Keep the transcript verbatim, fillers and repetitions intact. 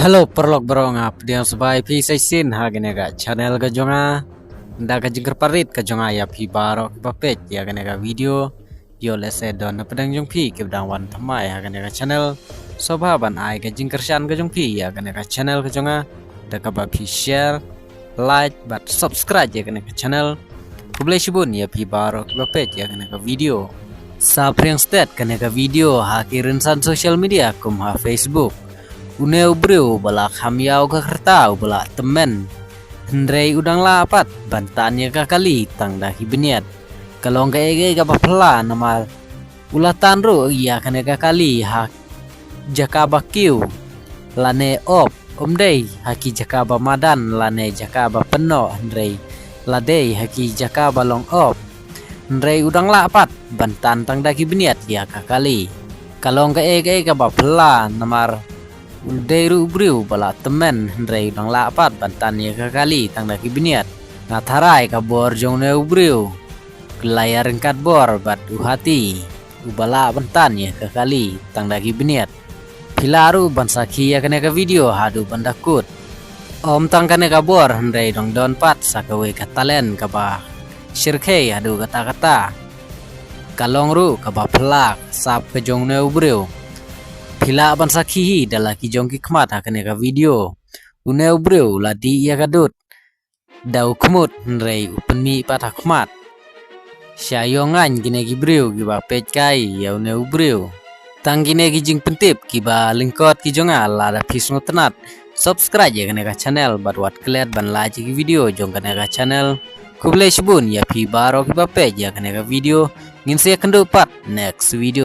Hello paralok baroh, nga pdiang sngewbha ïa phi sa shisien ha kane ka channel ka jong nga. Da ka jingkyrpad rit ka jong nga ïa phi baroh kiba peit ïa kane ka video, ïoh lehse don na pdeng jong phi kiba dang wan thymmai ha kane ka channel, sngewbha ban ai ka jingkyrshan ka jong phi ïa kane ka channel ka jong nga da kaba phi share, like bad subscribe ïa kane ka channel. Khublei shibun ïa phi baroh kiba peit ïa kane ka video. Sa pdiang stet kane ka video ha ki rynsan social media kum ha Facebook. Une u briew uba la kham ïa u ka kyrta uba la tymmen, hynrei u dang lah pat ban tan ïa ka kali tang da ki bniat. Ka long kaei kaei kaba phylla namar u la tan ruh ïa kane ka kali ha jaka ba kiew lane op, um dei ha ki jaka ba madan lane jaka ba pynnoh, hynrei la dei ha ki jaka ba long op. Hynrei u dang lah pat ban tan tang da ki bniat ïa ka kali. Ka long kaei kaei kaba phylla namar u dei ruh u briew uba la tymmen, hynrei u dang lah pat ban tan ïa ka kali tang da ki bniat. Nga tharai ka bor jong une u briew ka la ïaryngkat bor bad u hati uba lah ban tan ïa ka kali tang da ki bniat. Phi lah ruh ban sakhi ïa kane ka video haduh ban da kut. Ym tang kane ka bor, hynrei dang don pat sa kawei ka talent kaba shyrkhei haduh katta katta. Ka long ruh kaba phylla ka sap ka jong une u briew. Phi lah ban sakhi hi da la ki jong ki khmat ha kane ka video. Une u briew u la dih ïa ka dud da u khmut, hynrei u pynmih pat ha khmat. Sha ïoh ngan kine ki briew kiba peit kai ïa une u briew. Tang kine ki jingpyntip kiba lyngkot ki jong nga. Lada phi sngewtynnat, subscribe ïa kane ka channel bad wat klet ban like ïa ki video jong kane ka channel. Khublei shibun ïa phi baroh kiba peit ïa kane ka video. Ngin sa ïakynduh pat next video.